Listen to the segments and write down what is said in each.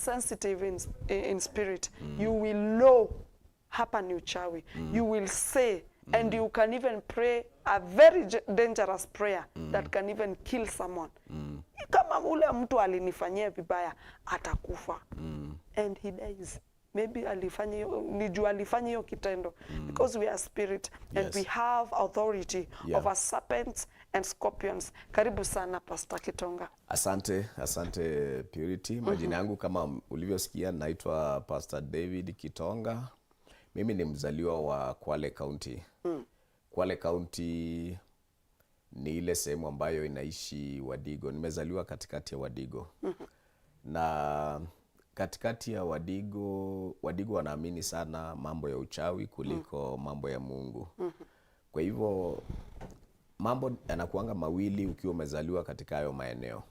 sensitive in spirit, you will know hapa ni uchawi. You will say and you can even pray a very dangerous prayer that can even kill someone. Kama ule mtu alinifanyia vibaya, atakufa. And he dies. Maybe alifanya hiyo ni juu alifanya hiyo kitendo, because we are spirit and we have authority over serpents and scorpions. Karibu sana, Pastor Kitonga. Asante, asante, Purity. Majina yangu, kama ulivyosikia, naitwa Pastor David Kitonga. Mimi ni mzaliwa wa Kwale County. Kwale County ni ile sehemu ambayo inaishi Wadigo. Nimezaliwa katikati ya Wadigo. Na katikati ya Wadigo, Wadigo wanaamini sana mambo ya uchawi kuliko mambo ya Mungu. Kwa hivyo mambo yanakuanga mawili ukiwa umezaliwa katika hayo maeneo: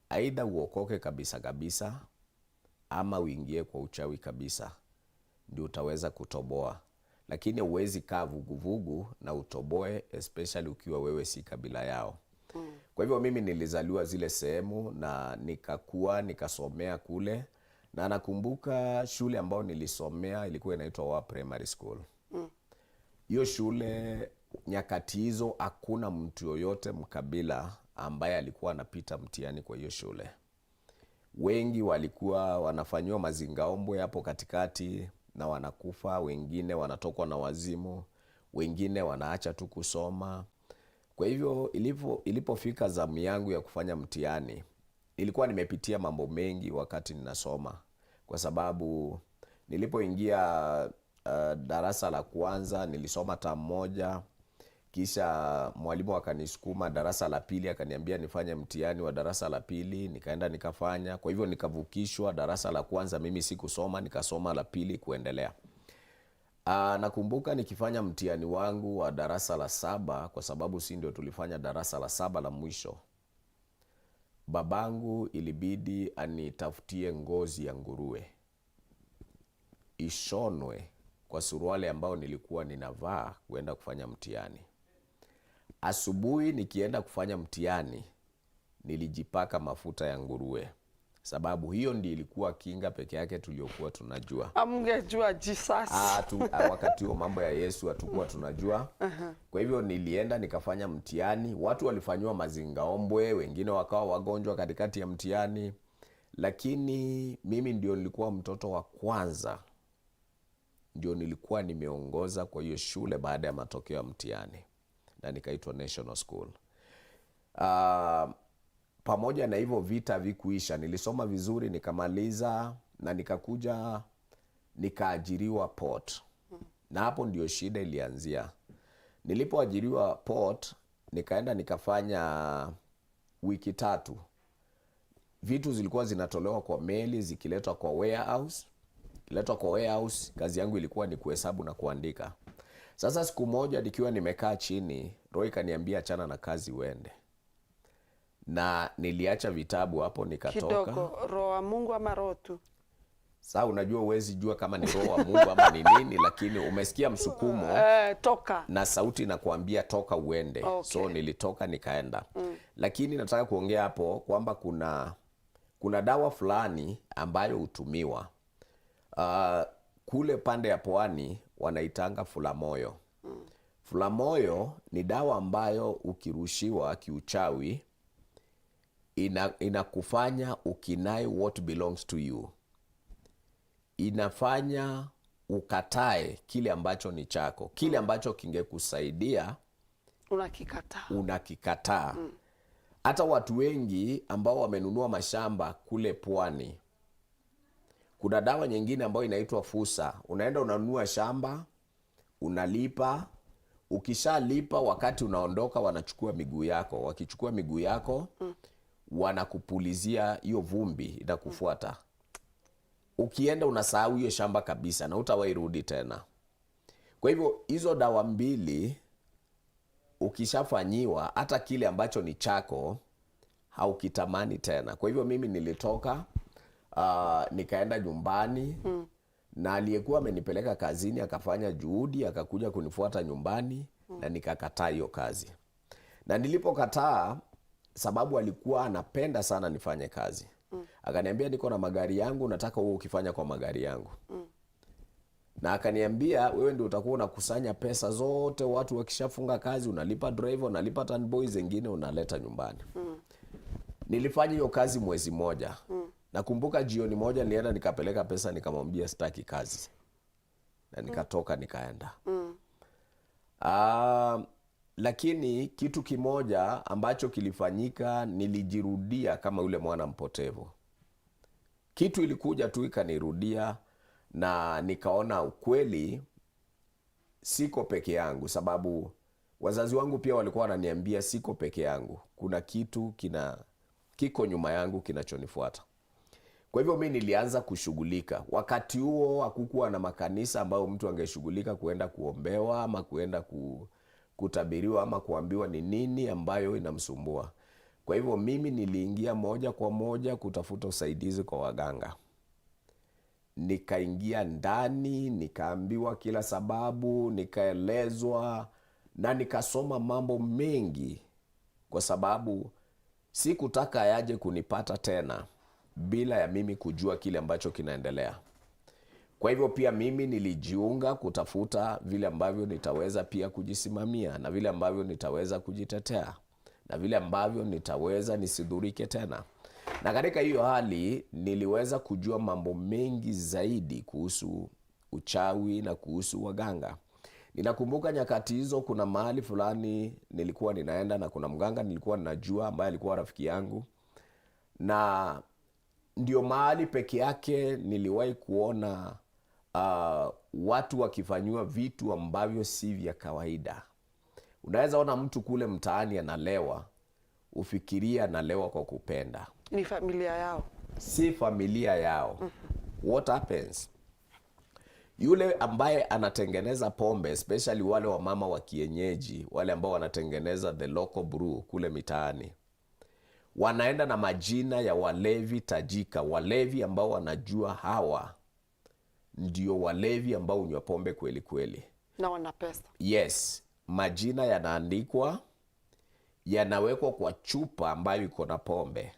aidha uokoke kabisa kabisa ama uingie kwa uchawi kabisa, ndio utaweza kutoboa. Lakini huwezi kaa vuguvugu na utoboe, especially ukiwa wewe si kabila yao. Kwa hivyo mimi nilizaliwa zile sehemu na nikakua, nikasomea kule, na nakumbuka shule ambayo nilisomea ilikuwa inaitwa Wa Primary School. Hiyo shule, nyakati hizo, hakuna mtu yoyote mkabila ambaye alikuwa anapita mtihani kwa hiyo shule. Wengi walikuwa wanafanyiwa mazingaombwe hapo katikati na wanakufa, wengine wanatokwa na wazimu, wengine wanaacha tu kusoma. Kwa hivyo ilipofika zamu yangu ya kufanya mtihani, nilikuwa nimepitia mambo mengi wakati ninasoma, kwa sababu nilipoingia darasa la kwanza nilisoma term moja, kisha mwalimu akanisukuma darasa la pili, akaniambia nifanye mtihani wa darasa la pili, nikaenda nikafanya. Kwa hivyo nikavukishwa darasa la kwanza, mimi sikusoma, nikasoma la pili kuendelea. Nakumbuka nikifanya mtihani wangu wa darasa la saba, kwa sababu si ndio tulifanya darasa la saba la mwisho. Babangu ilibidi anitafutie ngozi ya nguruwe ishonwe kwa suruali ambayo nilikuwa ninavaa kuenda kufanya mtihani. Asubuhi nikienda kufanya mtihani, nilijipaka mafuta ya nguruwe, sababu hiyo ndio ilikuwa kinga peke yake tuliokuwa tunajua. Hamngejua Jesus. Wakati huo mambo ya Yesu hatukuwa tunajua. Kwa hivyo nilienda nikafanya mtihani. Watu walifanyiwa mazingaombwe, wengine wakawa wagonjwa katikati ya mtihani, lakini mimi ndio nilikuwa mtoto wa kwanza, ndio nilikuwa nimeongoza kwa hiyo shule baada ya matokeo ya mtihani, na nikaitwa National School. Pamoja na hivyo, vita havikuisha. Nilisoma vizuri nikamaliza na nikakuja nikaajiriwa port, na hapo ndio shida ilianzia. Nilipoajiriwa port, nikaenda nikafanya wiki 3. Vitu zilikuwa zinatolewa kwa meli zikiletwa kwa warehouse, kiletwa kwa warehouse, kazi yangu ilikuwa ni kuhesabu na kuandika. Sasa siku moja nikiwa nimekaa chini, Roho ikaniambia, "Achana na kazi uende," na niliacha vitabu hapo nikatoka. Kidogo, roho wa Mungu ama roho tu? Saa unajua huwezi jua kama ni roho wa Mungu ama ni nini, lakini umesikia msukumo Toka. Na sauti nakuambia toka uende. So nilitoka nikaenda. Lakini nataka kuongea hapo kwamba kuna dawa fulani ambayo hutumiwa kule pande ya pwani, wanaitanga fulamoyo. Fulamoyo ni dawa ambayo ukirushiwa kiuchawi inakufanya ukinai what belongs to you, inafanya ukatae kile ambacho ni chako, kile ambacho kingekusaidia. Unakikataa. Unakikataa. Hata watu wengi ambao wamenunua mashamba kule pwani, kuna dawa nyingine ambayo inaitwa fusa. Unaenda unanunua shamba, unalipa. Ukishalipa, wakati unaondoka, wanachukua miguu yako. Wakichukua miguu yako, wanakupulizia hiyo vumbi, itakufuata. Ukienda unasahau hiyo shamba kabisa na utawahi rudi tena. Kwa hivyo hizo dawa mbili ukishafanyiwa, hata kile ambacho ni chako haukitamani tena. Kwa hivyo mimi nilitoka, nikaenda nyumbani, na aliyekuwa amenipeleka kazini akafanya juhudi akakuja kunifuata nyumbani, na nikakataa hiyo kazi. Na nilipokataa, sababu alikuwa anapenda sana nifanye kazi. Akaniambia, niko na magari yangu, nataka wewe ukifanya kwa magari yangu. Na akaniambia, wewe ndio utakuwa unakusanya pesa zote, watu wakishafunga kazi unalipa driver, unalipa turnboy, zingine unaleta nyumbani. Nilifanya hiyo kazi mwezi moja. Nakumbuka jioni moja nilienda nikapeleka pesa, nikamwambia sitaki kazi, na nikatoka nikaenda. Lakini kitu kimoja ambacho kilifanyika, nilijirudia kama yule mwana mpotevu. Kitu ilikuja tu ikanirudia, na nikaona ukweli siko peke yangu, sababu wazazi wangu pia walikuwa wananiambia siko peke yangu, kuna kitu kiko nyuma yangu kinachonifuata. Kwa hivyo mi nilianza kushughulika. Wakati huo hakukuwa na makanisa ambayo mtu angeshughulika kuenda kuombewa ama kuenda kutabiriwa ama kuambiwa ni nini ambayo inamsumbua. Kwa hivyo mimi niliingia moja kwa moja kutafuta usaidizi kwa waganga. Nikaingia ndani, nikaambiwa kila sababu, nikaelezwa na nikasoma mambo mengi, kwa sababu sikutaka yaje kunipata tena bila ya mimi kujua kile ambacho kinaendelea. Kwa hivyo pia mimi nilijiunga kutafuta vile ambavyo nitaweza pia kujisimamia na vile ambavyo nitaweza kujitetea na vile ambavyo nitaweza nisidhurike tena. Na katika hiyo hali niliweza kujua mambo mengi zaidi kuhusu uchawi na kuhusu waganga. Ninakumbuka nyakati hizo kuna mahali fulani nilikuwa ninaenda na kuna mganga nilikuwa ninajua ambaye alikuwa rafiki yangu, na ndio mahali peke yake niliwahi kuona watu wakifanyiwa vitu ambavyo si vya kawaida. Unaweza ona mtu kule mtaani analewa, ufikiria analewa kwa kupenda. Ni familia yao. Si familia yao. What happens? Yule ambaye anatengeneza pombe, especially wale wamama wa kienyeji, wale ambao wanatengeneza the local brew kule mitaani, wanaenda na majina ya walevi tajika, walevi ambao wanajua hawa ndio walevi ambao hunywa pombe kweli kweli. Na wana pesa. Yes, majina yanaandikwa, yanawekwa kwa chupa ambayo iko na pombe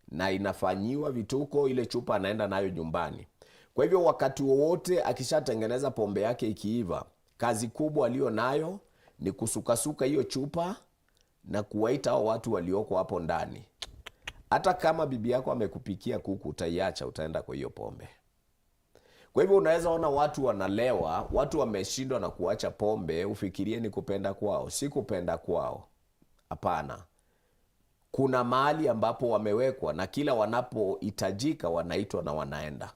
na inafanyiwa vituko, ile chupa anaenda nayo nyumbani. Kwa hivyo wakati wowote akishatengeneza pombe yake ikiiva, kazi kubwa aliyo nayo ni kusukasuka hiyo chupa na kuwaita hao watu walioko hapo ndani. Hata kama bibi yako amekupikia kuku, utaiacha, utaenda kwa hiyo pombe. Kwa hivyo unaweza ona watu wanalewa, watu wameshindwa na kuacha pombe, ufikirie ni kupenda kwao. Si kupenda kwao, hapana. Kuna mahali ambapo wamewekwa na kila wanapohitajika wanaitwa na wanaenda.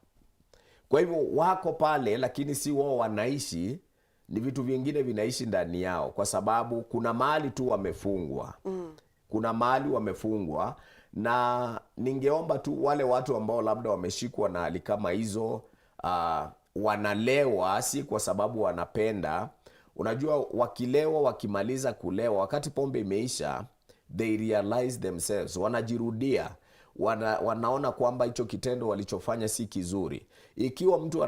Kwa hivyo wako pale, lakini si wao wanaishi, ni vitu vingine vinaishi ndani yao, kwa sababu kuna mahali tu wamefungwa. Kuna mahali wamefungwa, na ningeomba tu wale watu ambao labda wameshikwa na hali kama hizo, wanalewa si kwa sababu wanapenda. Unajua, wakilewa, wakimaliza kulewa, wakati pombe imeisha, they realize themselves, wanajirudia, wanaona kwamba hicho kitendo walichofanya si kizuri. Ikiwa mtu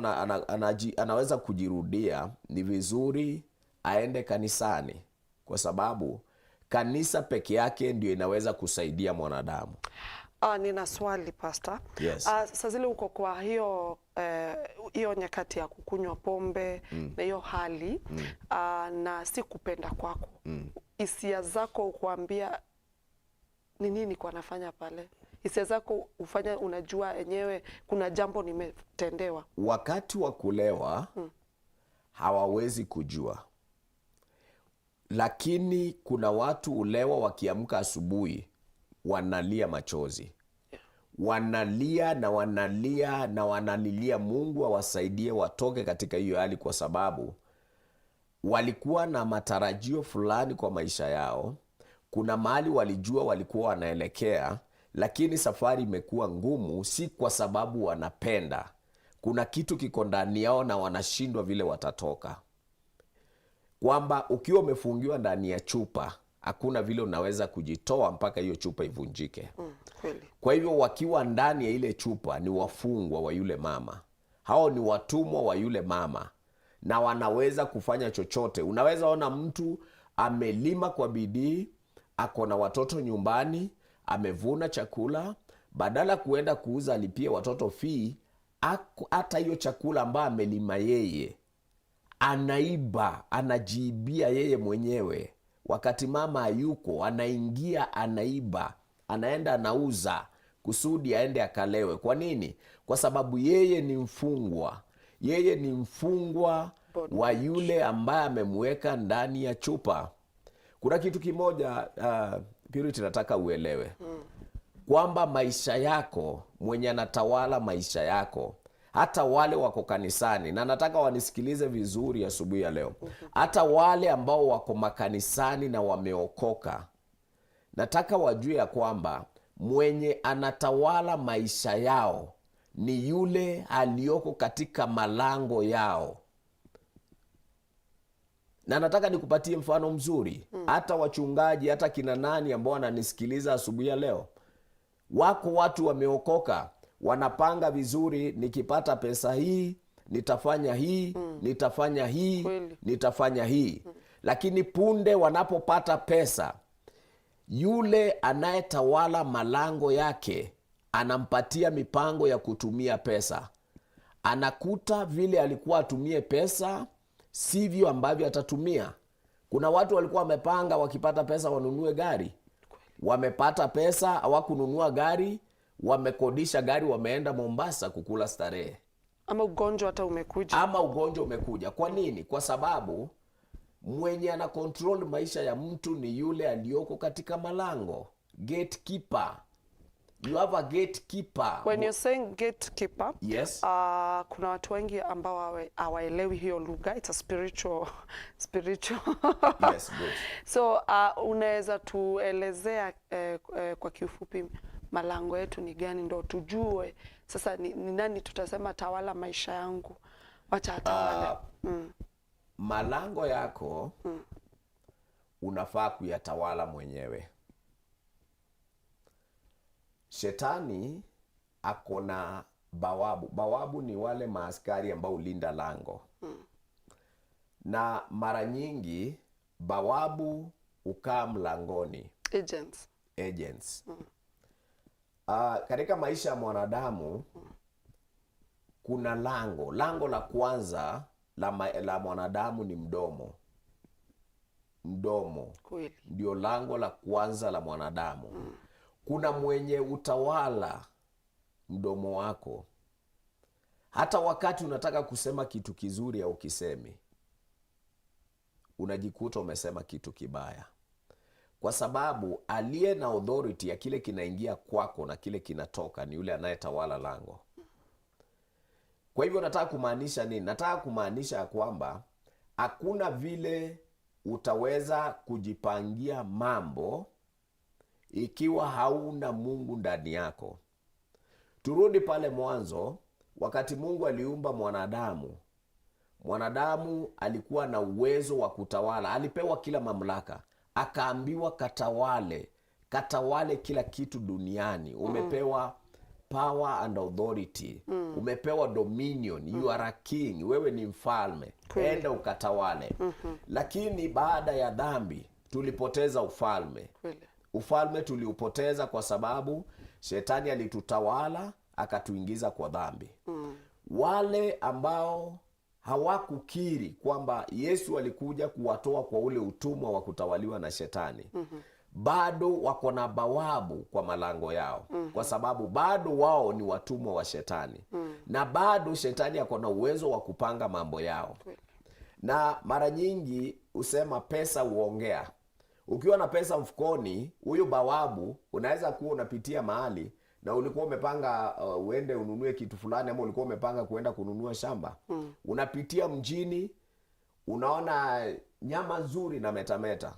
anaweza kujirudia, ni vizuri aende kanisani, kwa sababu kanisa peke yake ndio inaweza kusaidia mwanadamu. Nina swali, Pastor. Yes. Saa zile uko kwa hiyo nyakati ya kukunywa pombe na hiyo hali na si kupenda kwako, hisia zako ukuambia ni nini kwa nafanya pale? Hisia zako ufanya unajua enyewe kuna jambo nimetendewa. Wakati wa kulewa hawawezi kujua, lakini kuna watu ulewa wakiamka asubuhi wanalia machozi, wanalia na wanalia na wanalilia Mungu awasaidie watoke katika hiyo hali, kwa sababu walikuwa na matarajio fulani kwa maisha yao. Kuna mahali walijua walikuwa wanaelekea, lakini safari imekuwa ngumu, si kwa sababu wanapenda. Kuna kitu kiko ndani yao na wanashindwa vile watatoka. Kwamba ukiwa umefungiwa ndani ya chupa, hakuna vile unaweza kujitoa mpaka hiyo chupa ivunjike. Kweli. Kwa hivyo wakiwa ndani ya ile chupa ni wafungwa wa yule mama. Hao ni watumwa wa yule mama na wanaweza kufanya chochote. Unaweza ona mtu amelima kwa bidii, ako na watoto nyumbani, amevuna chakula, Badala kuenda kuuza alipie watoto fee, hata hiyo chakula ambayo amelima yeye anaiba, anajiibia yeye mwenyewe. Wakati mama hayuko, anaingia, anaiba, anaenda anauza kusudi aende akalewe. Kwa nini? Kwa sababu yeye ni mfungwa, yeye ni mfungwa wa yule ambaye amemweka ndani ya chupa. Kuna kitu kimoja, Purity, nataka uelewe kwamba maisha yako, mwenye anatawala maisha yako, hata wale wako kanisani, na nataka wanisikilize vizuri asubuhi ya leo, hata wale ambao wako makanisani na wameokoka, nataka wajue ya kwamba mwenye anatawala maisha yao ni yule aliyoko katika malango yao. Na nataka nikupatie mfano mzuri. Hata wachungaji, hata kina nani ambao wananisikiliza asubuhi ya leo, wako watu wameokoka, wanapanga vizuri, nikipata pesa hii nitafanya hii, nitafanya hii, nitafanya hii. Lakini punde wanapopata pesa, yule anayetawala malango yake anampatia mipango ya kutumia pesa. Anakuta vile alikuwa atumie pesa sivyo ambavyo atatumia. Kuna watu walikuwa wamepanga wakipata pesa wanunue gari, wamepata pesa hawakununua gari, wamekodisha gari, wameenda Mombasa kukula starehe. Ama ugonjwa hata umekuja. Ama ugonjwa umekuja. Kwa nini? Kwa sababu mwenye ana control maisha ya mtu ni yule aliyoko katika malango, gatekeeper. You have a gatekeeper. When you're saying gatekeeper, Yes. Kuna watu wengi ambao hawaelewi hiyo lugha. It's a spiritual. Yes, good. So unaweza tuelezea kwa kiufupi malango yetu ni gani, ndo tujue sasa ni nani tutasema tawala maisha yangu, wacha atawale. Malango yako unafaa kuyatawala mwenyewe. Shetani ako na bawabu. Bawabu ni wale maaskari ambao hulinda lango. Na mara nyingi bawabu hukaa mlangoni. Agents. Agents. Katika maisha ya mwanadamu kuna lango. Lango la kwanza la mwanadamu ni mdomo. Mdomo ndio lango la kwanza la mwanadamu. Kuna mwenye utawala mdomo wako. Hata wakati unataka kusema kitu kizuri au kisemi, unajikuta umesema kitu kibaya. Kwa sababu aliye na authority ya kile kinaingia kwako na kile kinatoka ni yule anayetawala lango. Kwa hivyo nataka kumaanisha nini? Nataka kumaanisha kwamba hakuna vile utaweza kujipangia mambo ikiwa hauna Mungu ndani yako. Turudi pale mwanzo, wakati Mungu aliumba mwanadamu. Mwanadamu alikuwa na uwezo wa kutawala, alipewa kila mamlaka, akaambiwa katawale, katawale kila kitu duniani. Umepewa power and authority. Umepewa dominion. You are a king. Wewe ni mfalme. Enda ukatawale. Lakini baada ya dhambi tulipoteza ufalme. Ufalme tuliupoteza kwa sababu shetani alitutawala akatuingiza kwa dhambi. Wale ambao hawakukiri kwamba Yesu alikuja kuwatoa kwa ule utumwa wa kutawaliwa na shetani, bado wako na bawabu kwa malango yao. Kwa sababu bado wao ni watumwa wa shetani. Na bado shetani ako na uwezo wa kupanga mambo yao. Na mara nyingi husema pesa huongea. Ukiwa na pesa mfukoni, huyu bawabu unaweza kuwa unapitia mahali na ulikuwa umepanga uende ununue kitu fulani, ama ulikuwa umepanga kuenda kununua shamba. Unapitia mjini, unaona nyama nzuri na metameta.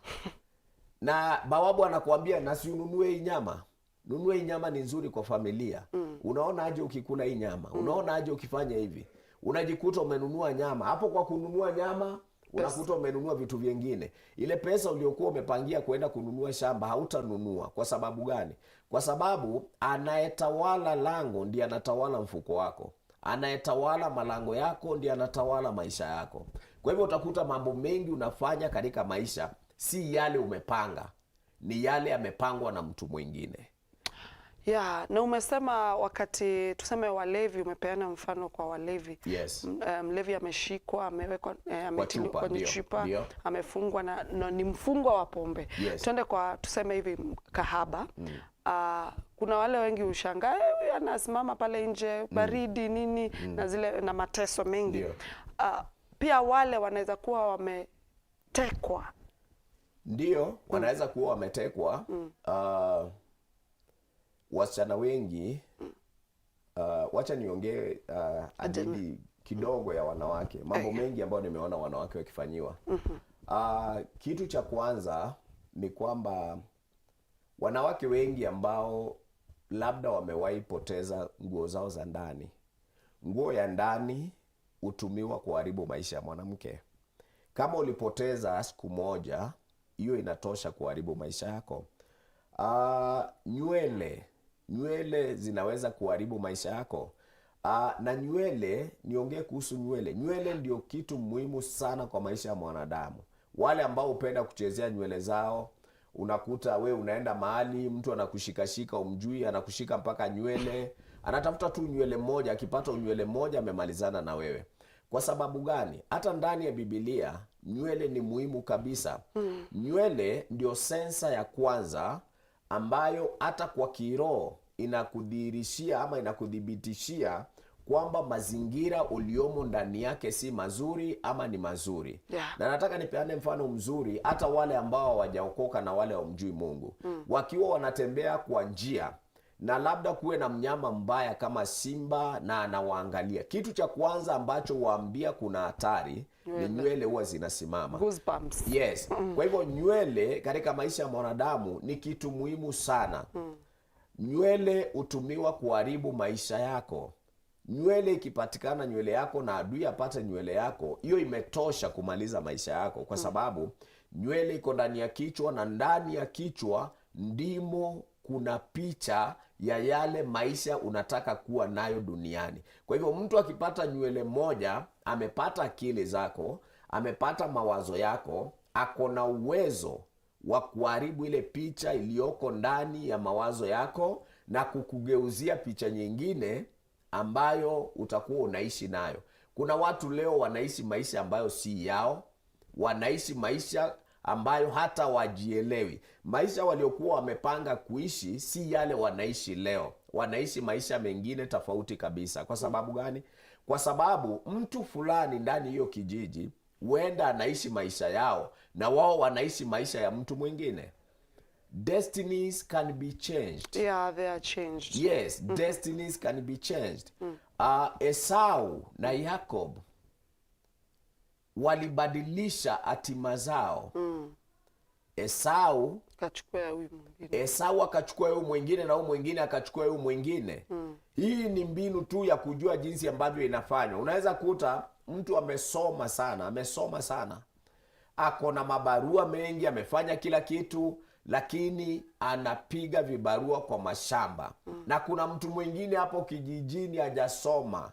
Na bawabu anakuambia na si ununue hii nyama. Nunue hii nyama, ni nzuri kwa familia. Unaona aje ukikula hii nyama? Unaona aje ukifanya hivi? Unajikuta umenunua nyama. Hapo kwa kununua nyama unakuta umenunua vitu vingine. Ile pesa uliokuwa umepangia kwenda kununua shamba hautanunua. Kwa sababu gani? Kwa sababu anayetawala lango ndiye anatawala mfuko wako. Anayetawala malango yako ndiye anatawala maisha yako. Kwa hivyo utakuta mambo mengi unafanya katika maisha si yale umepanga, ni yale yamepangwa na mtu mwingine. Yeah, na umesema wakati tuseme walevi, umepeana mfano kwa walevi. Yes. Mlevi ameshikwa, amewekwa, ametiliwa chupa, kwenye ndio, chupa, ndio. amefungwa na ni mfungwa wa pombe. Yes. Twende kwa tuseme hivi kahaba. Kuna wale wengi ushangaa, "Eh, huyu anasimama pale nje baridi nini na zile na mateso mengi." Ndio. Pia wale wanaweza kuwa wametekwa. Ndio, wanaweza kuwa wametekwa. Wasichana wengi, wacha niongee hadithi kidogo ya wanawake, mambo mengi ambayo nimeona wanawake wakifanyiwa. Kitu cha kwanza ni kwamba wanawake wengi ambao labda wamewahi poteza nguo zao za ndani, nguo ya ndani hutumiwa kuharibu maisha ya mwanamke. Kama ulipoteza siku moja, hiyo inatosha kuharibu maisha yako. Nywele zinaweza kuharibu maisha yako. Na nywele, niongee kuhusu nywele. Nywele ndio kitu muhimu sana kwa maisha ya mwanadamu. Wale ambao hupenda kuchezea nywele zao, unakuta we unaenda mahali, mtu anakushikashika, umjui, anakushika mpaka nywele, anatafuta tu nywele moja, akipata nywele moja amemalizana na wewe. Kwa sababu gani? Hata ndani ya Biblia nywele ni muhimu kabisa. Nywele ndio sensa ya kwanza ambayo hata kwa kiroho inakudhihirishia ama inakuthibitishia kwamba mazingira uliomo ndani yake si mazuri ama ni mazuri. Na nataka nipeane mfano mzuri, hata wale ambao hawajaokoka na wale hawamjui Mungu, wakiwa wanatembea kwa njia na labda kuwe na mnyama mbaya kama simba na anawaangalia, kitu cha kwanza ambacho waambia kuna hatari ni nywele huwa zinasimama. Goosebumps. Yes. Kwa hivyo nywele katika maisha ya mwanadamu ni kitu muhimu sana. Nywele hutumiwa kuharibu maisha yako. Nywele ikipatikana nywele yako na adui apate nywele yako, hiyo imetosha kumaliza maisha yako, kwa sababu nywele iko ndani ya kichwa, na ndani ya kichwa ndimo kuna picha ya yale maisha unataka kuwa nayo duniani. Kwa hivyo mtu akipata nywele moja, amepata akili zako, amepata mawazo yako, ako na uwezo wa kuharibu ile picha iliyoko ndani ya mawazo yako na kukugeuzia picha nyingine ambayo utakuwa unaishi nayo. Kuna watu leo wanaishi maisha ambayo si yao, wanaishi maisha ambayo hata wajielewi. Maisha waliokuwa wamepanga kuishi si yale wanaishi leo, wanaishi maisha mengine tofauti kabisa. Kwa sababu gani? Kwa sababu mtu fulani ndani hiyo kijiji huenda anaishi maisha yao na wao wanaishi maisha ya mtu mwingine. Destinies can be changed. Yeah, they are changed. Yes, destinies can be changed. Esau na Yakob walibadilisha hatima zao. Esau Kachukua huyu mwingine. Esau akachukua huyu mwingine na huyu mwingine akachukua huyu mwingine. Hii ni mbinu tu ya kujua jinsi ambavyo inafanywa. Unaweza kuta mtu amesoma sana, amesoma sana, ako na mabarua mengi, amefanya kila kitu, lakini anapiga vibarua kwa mashamba. Na kuna mtu mwingine hapo kijijini hajasoma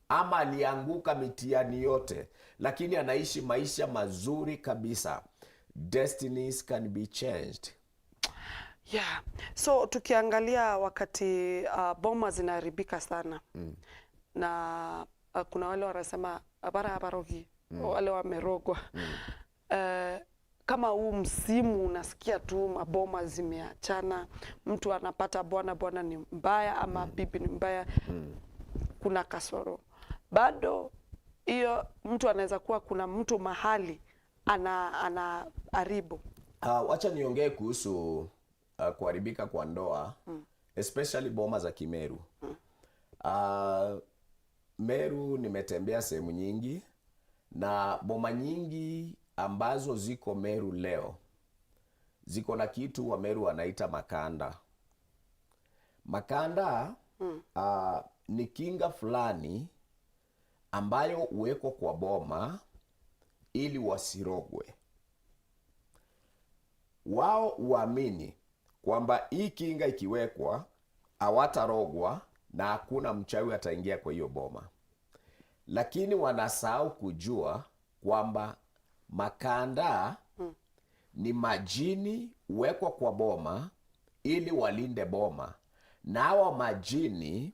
ama alianguka mitihani yote, lakini anaishi maisha mazuri kabisa. Destinies can be changed. Yeah. So tukiangalia wakati boma zinaharibika sana na kuna wale wanasema abara abarogi, wale wamerogwa. Kama huu msimu unasikia tu maboma zimeachana, mtu anapata bwana, bwana ni mbaya ama bibi ni mbaya, kuna kasoro bado hiyo. Mtu anaweza kuwa kuna mtu mahali ana haribu. Wacha niongee kuhusu kuharibika kwa ndoa, especially boma za Kimeru. Meru nimetembea sehemu nyingi na boma nyingi ambazo ziko Meru leo ziko na kitu wa Meru wanaita makanda. Makanda ni kinga fulani ambayo huwekwa kwa boma ili wasirogwe. Wao huamini kwamba hii kinga ikiwekwa hawatarogwa na hakuna mchawi ataingia kwa hiyo boma, lakini wanasahau kujua kwamba makanda ni majini huwekwa kwa boma ili walinde boma, Na hawa majini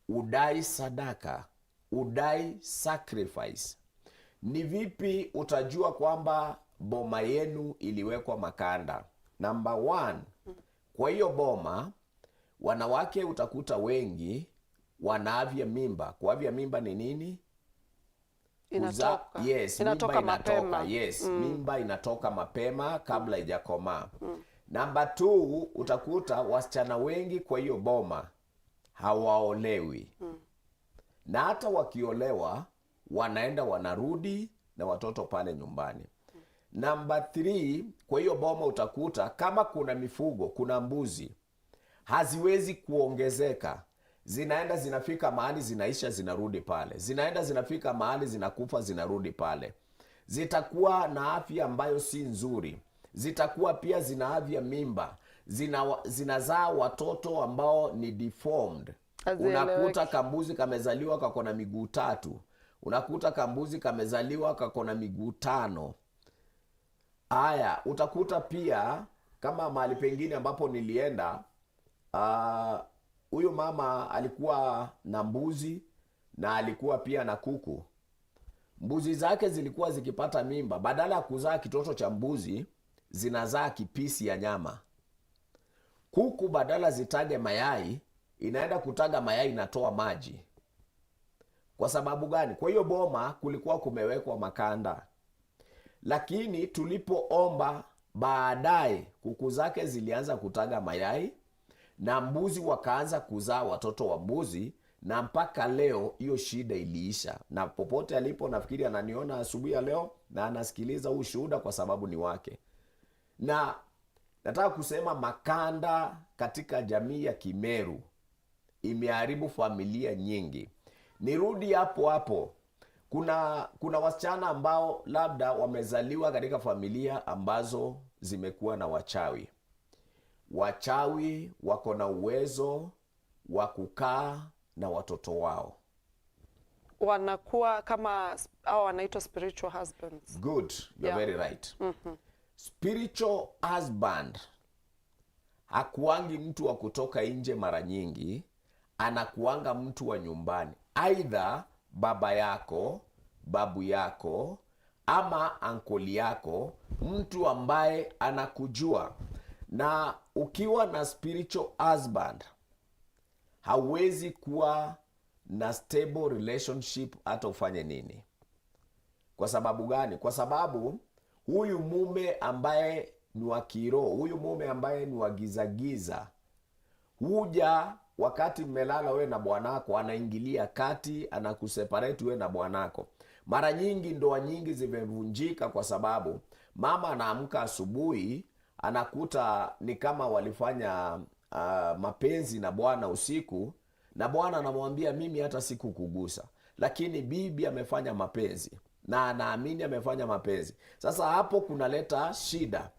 hudai sadaka, hudai sacrifice. Ni vipi utajua kwamba boma yenu iliwekwa makanda? Number one, kwa hiyo boma wanawake utakuta wengi wanaavya mimba. Kuavya mimba ni nini? Inatoka. Yes, Inatoka mimba inatoka mapema. Yes, mimba inatoka mapema kabla haijakomaa. Namba 2, utakuta wasichana wengi kwa hiyo boma hawaolewi, na hata wakiolewa wanaenda wanarudi na watoto pale nyumbani. Namba 3, kwa hiyo boma utakuta kama kuna mifugo, kuna mbuzi, haziwezi kuongezeka, zinaenda zinafika mahali zinaisha, zinarudi pale, zinaenda zinafika mahali zinakufa, zinarudi pale. Zitakuwa na afya ambayo si nzuri, zitakuwa pia zina afya mimba, zinazaa watoto ambao ni deformed. Hazieleweki. Unakuta kambuzi kamezaliwa kako na miguu tatu, unakuta kambuzi kamezaliwa kako na miguu tano. Haya, utakuta pia kama mahali pengine ambapo nilienda, huyu mama alikuwa na mbuzi na alikuwa pia na kuku. Mbuzi zake zilikuwa zikipata mimba, badala ya kuzaa kitoto cha mbuzi, zinazaa kipisi ya nyama. Kuku badala zitage mayai, inaenda kutaga mayai, inatoa maji. Kwa sababu gani? Kwa hiyo boma kulikuwa kumewekwa makanda, lakini tulipoomba baadaye, kuku zake zilianza kutaga mayai na mbuzi wakaanza kuzaa watoto wa mbuzi, na mpaka leo hiyo shida iliisha. Na popote alipo, nafikiri ananiona asubuhi ya leo na anasikiliza huu shuhuda kwa sababu ni wake. Na nataka kusema makanda katika jamii ya Kimeru imeharibu familia nyingi. Nirudi hapo hapo, kuna wasichana ambao labda wamezaliwa katika familia ambazo zimekuwa na wachawi. Wachawi wako na uwezo wa kukaa na watoto wao. Wanakuwa kama au wanaitwa spiritual husbands. Good, you're very right. Spiritual husband hakuangi mtu wa kutoka nje mara nyingi, anakuanga mtu wa nyumbani, aidha baba yako, babu yako ama ankoli yako, mtu ambaye anakujua. Na ukiwa na spiritual husband hauwezi kuwa na stable relationship hata ufanye nini. Kwa sababu gani? Kwa sababu huyu mume ambaye ni wa kiroho, huyu mume ambaye ni wa gizagiza, huja wakati mmelala wewe na bwanako, anaingilia kati, anakuseparate wewe na bwanako. Mara nyingi ndoa nyingi zimevunjika kwa sababu mama anaamka asubuhi anakuta ni kama walifanya mapenzi na bwana usiku, na bwana anamwambia mimi hata sikukugusa, lakini bibi amefanya mapenzi na anaamini amefanya mapenzi. Sasa hapo kunaleta shida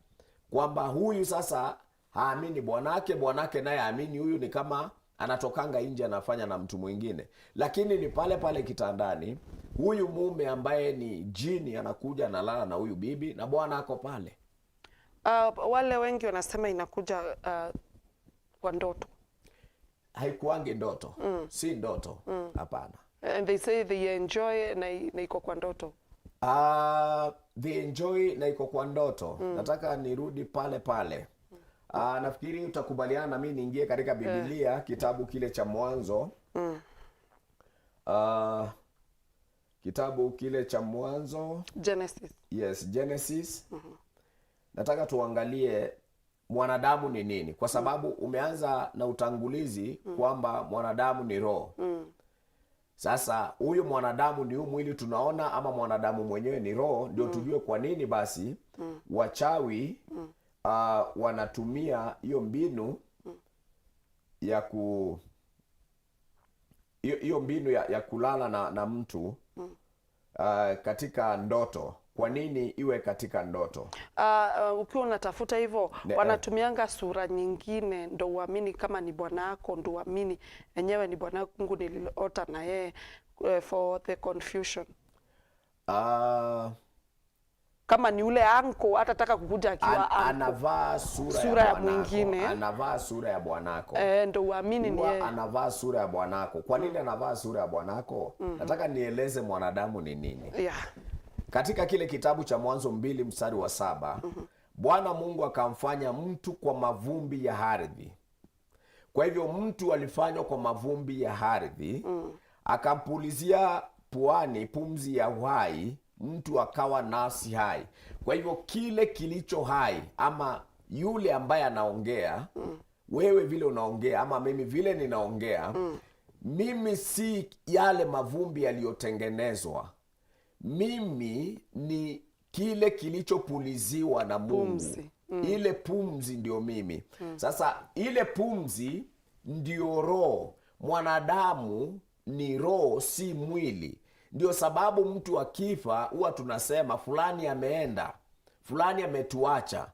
kwamba huyu sasa haamini bwanake, bwanake naye haamini huyu, ni kama anatokanga nje anafanya na mtu mwingine, lakini ni pale pale kitandani. Huyu mume ambaye ni jini anakuja analala na huyu bibi na bwana ako pale. Wale wengi wanasema inakuja kwa ndoto. Haikuangi ndoto, si ndoto, hapana. And they say they enjoy na iko kwa ndoto. They enjoy na iko kwa ndoto. Nataka nirudi pale pale. Nafikiri utakubaliana na mimi niingie katika Biblia, kitabu kile cha Mwanzo. Kitabu kile cha Mwanzo. Genesis. Yes, Genesis. Nataka tuangalie mwanadamu ni nini, kwa sababu umeanza na utangulizi kwamba mwanadamu ni roho. Sasa huyu mwanadamu ni huu mwili tunaona, ama mwanadamu mwenyewe ni roho? Ndio tujue kwa nini basi wachawi wanatumia hiyo mbinu ya ku hiyo mbinu ya kulala na mtu katika ndoto. Kwa nini iwe katika ndoto? Ukiwa unatafuta hivyo, wanatumianga sura nyingine ndo uamini kama ni bwana yako, ndo uamini enyewe ni bwana yangu niliota na yeye, for the confusion. Kama ni ule anko hatataka kukuja akiwa anko. Anavaa sura, Sura ya ya bwanako. mwingine. Anavaa sura ya bwanako. Eh, ndo uamini ni Huwa yeye. anavaa sura ya bwanako. Kwa nini anavaa sura ya bwanako? Nataka nieleze mwanadamu ni nini. Katika kile kitabu cha Mwanzo 2 mstari wa 7, Bwana Mungu akamfanya mtu kwa mavumbi ya ardhi. Kwa hivyo mtu alifanywa kwa mavumbi ya ardhi, akampulizia puani pumzi ya uhai, mtu akawa nafsi hai. Kwa hivyo kile kilicho hai ama yule ambaye anaongea, wewe vile unaongea ama mimi vile ninaongea, mimi si yale mavumbi yaliyotengenezwa. Mimi ni kile kilichopuliziwa na Mungu. Pumzi. Ile pumzi ndio mimi. Sasa ile pumzi ndio roho. Mwanadamu ni roho, si mwili. Ndio sababu mtu akifa huwa tunasema fulani ameenda, fulani ametuacha.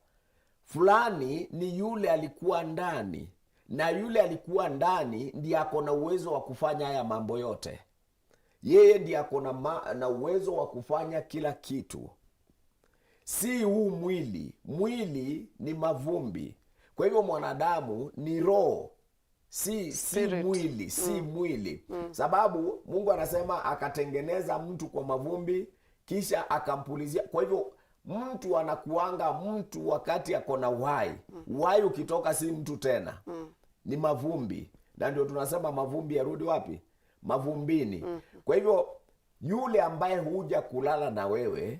Fulani ni yule alikuwa ndani, na yule alikuwa ndani ndiye ako na uwezo wa kufanya haya mambo yote. Yeye ndiye ako na uwezo wa kufanya kila kitu, si huu mwili. Mwili ni mavumbi. Kwa hivyo mwanadamu ni roho, si Spirit. mwili, si mwili. Sababu Mungu anasema akatengeneza mtu kwa mavumbi, kisha akampulizia. Kwa hivyo mtu anakuanga mtu wakati ako na uhai. Uhai ukitoka si mtu tena, ni mavumbi, na ndio tunasema mavumbi yarudi wapi? Mavumbini. Kwa hivyo yule ambaye huja kulala na wewe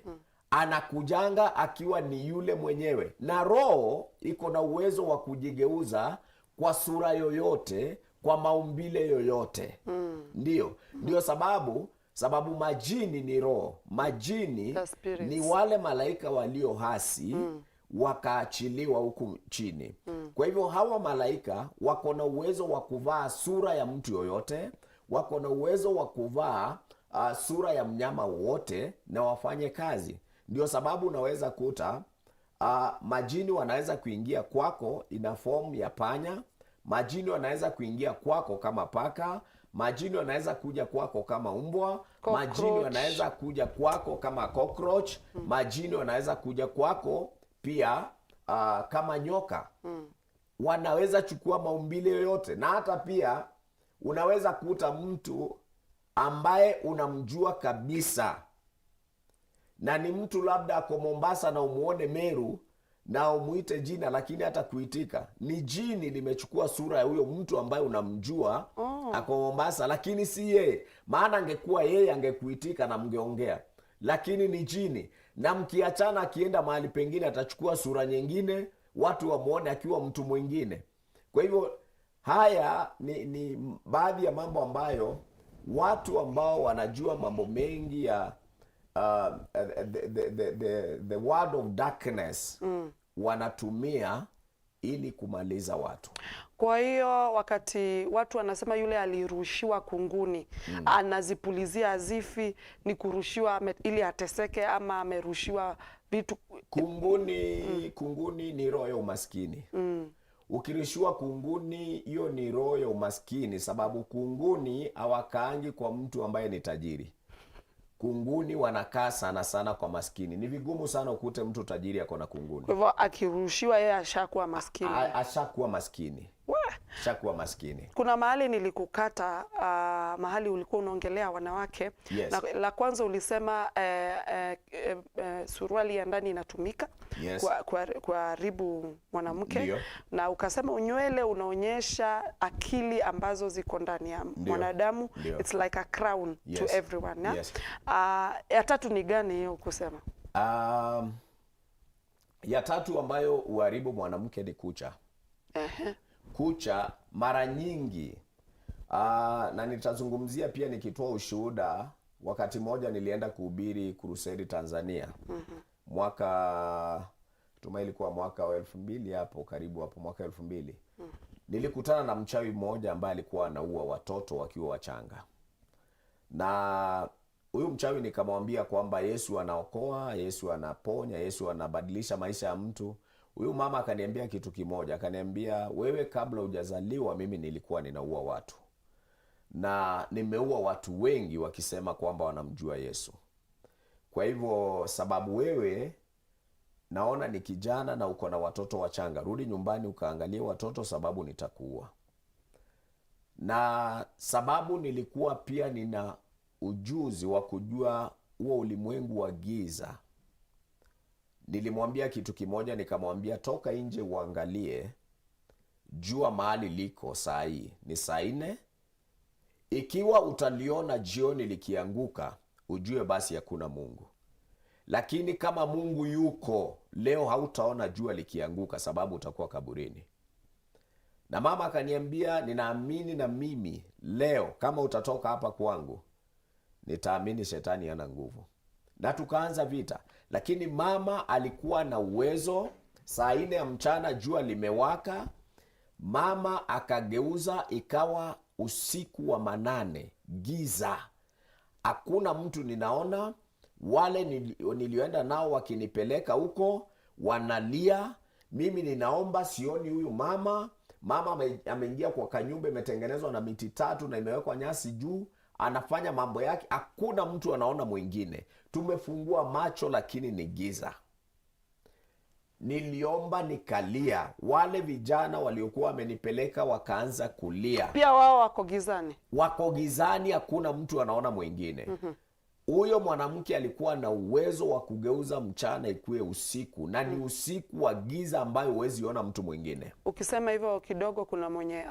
anakujanga akiwa ni yule mwenyewe, na roho iko na uwezo wa kujigeuza kwa sura yoyote, kwa maumbile yoyote. Ndio sababu majini ni roho. Majini The spirits. ni wale malaika walioasi wakaachiliwa huku chini. Kwa hivyo hawa malaika wako na uwezo wa kuvaa sura ya mtu yoyote, wako na uwezo wa kuvaa sura ya mnyama wote na wafanye kazi. Ndio sababu unaweza kuta majini wanaweza kuingia kwako ina form ya panya, majini wanaweza kuingia kwako kama paka, majini wanaweza kuja kwako kama mbwa, majini Cockroach. wanaweza kuja kwako kama cockroach, majini wanaweza kuja kwako pia kama nyoka. Wanaweza chukua maumbile yoyote, na hata pia unaweza kuta mtu ambaye unamjua kabisa na ni mtu labda ako Mombasa na umuone Meru na umuite jina, lakini hata kuitika ni jini limechukua sura ya huyo mtu ambaye unamjua ako Mombasa, lakini si yeye. Maana angekuwa yeye angekuitika na mngeongea, lakini ni jini. Na mkiachana, akienda mahali pengine atachukua sura nyingine, watu wamwone akiwa mtu mwingine. Kwa hivyo haya ni baadhi ya mambo ambayo watu ambao wanajua mambo mengi ya the world of darkness wanatumia ili kumaliza watu. Kwa hiyo wakati watu wanasema yule alirushiwa kunguni, anazipulizia hazifi, ni kurushiwa ili ateseke ama amerushiwa vitu? Kunguni ni roho ya umaskini. Ukirushiwa kunguni, hiyo ni roho ya umaskini, sababu kunguni hawakaangi kwa mtu ambaye ni tajiri. Kunguni wanakaa sana sana kwa maskini. Ni vigumu sana ukute mtu tajiri ako na kunguni. Kwa hivyo akirushiwa yeye ashakuwa maskini. Ashakuwa maskini, ashakuwa maskini. Kuna mahali nilikukata, mahali ulikuwa unaongelea wanawake. Yes. Na la kwanza ulisema suruali ya ndani inatumika kuharibu mwanamke. Na ukasema unywele unaonyesha akili ambazo ziko ndani ya mwanadamu. It's like a crown to everyone, yeah? Yes. Ya tatu ni gani hiyo kusema? Ya tatu ambayo huharibu mwanamke ni kucha. Kucha mara nyingi, na nitazungumzia pia nikitoa ushuhuda. Wakati mmoja nilienda kuhubiri crusade Tanzania, mwaka tumai ilikuwa mwaka wa 2000 hapo karibu hapo mwaka 2000. Nilikutana na mchawi mmoja ambaye alikuwa anaua watoto wakiwa wachanga, na huyu mchawi nikamwambia kwamba Yesu anaokoa, Yesu anaponya, Yesu anabadilisha maisha ya mtu. Huyu mama akaniambia kitu kimoja, akaniambia, wewe kabla hujazaliwa mimi nilikuwa ninaua watu na nimeua watu wengi wakisema kwamba wanamjua Yesu. Kwa hivyo sababu wewe naona ni kijana na uko na watoto wachanga, rudi nyumbani ukaangalie watoto, sababu nitakuua. Na sababu nilikuwa pia nina ujuzi wa kujua huo ulimwengu wa giza, nilimwambia kitu kimoja, nikamwambia toka nje uangalie jua mahali liko saa hii ni saa 4. Ikiwa utaliona jioni likianguka, ujue basi hakuna Mungu. Lakini kama Mungu yuko leo, hautaona jua likianguka, sababu utakuwa kaburini. Na mama akaniambia, ninaamini na mimi leo kama utatoka hapa kwangu, nitaamini shetani hana nguvu. Na tukaanza vita, lakini mama alikuwa na uwezo. Saa 4 ya mchana jua limewaka, mama akageuza ikawa usiku wa manane, giza, hakuna mtu ninaona. Wale nilioenda nao wakinipeleka huko wanalia, mimi ninaomba, sioni huyu mama. Mama ameingia kwa kanyumba imetengenezwa na miti tatu na imewekwa nyasi juu, anafanya mambo yake, hakuna mtu anaona mwingine. Tumefungua macho lakini ni giza. Niliomba nikalia, wale vijana waliokuwa wamenipeleka wakaanza kulia. Pia wao wako gizani, wako gizani, hakuna mtu anaona mwingine. Huyo mwanamke alikuwa na uwezo wa kugeuza mchana ikuwe usiku, na ni usiku wa giza ambayo huwezi ona mtu mwingine. Ukisema hivyo kidogo, kuna mwenye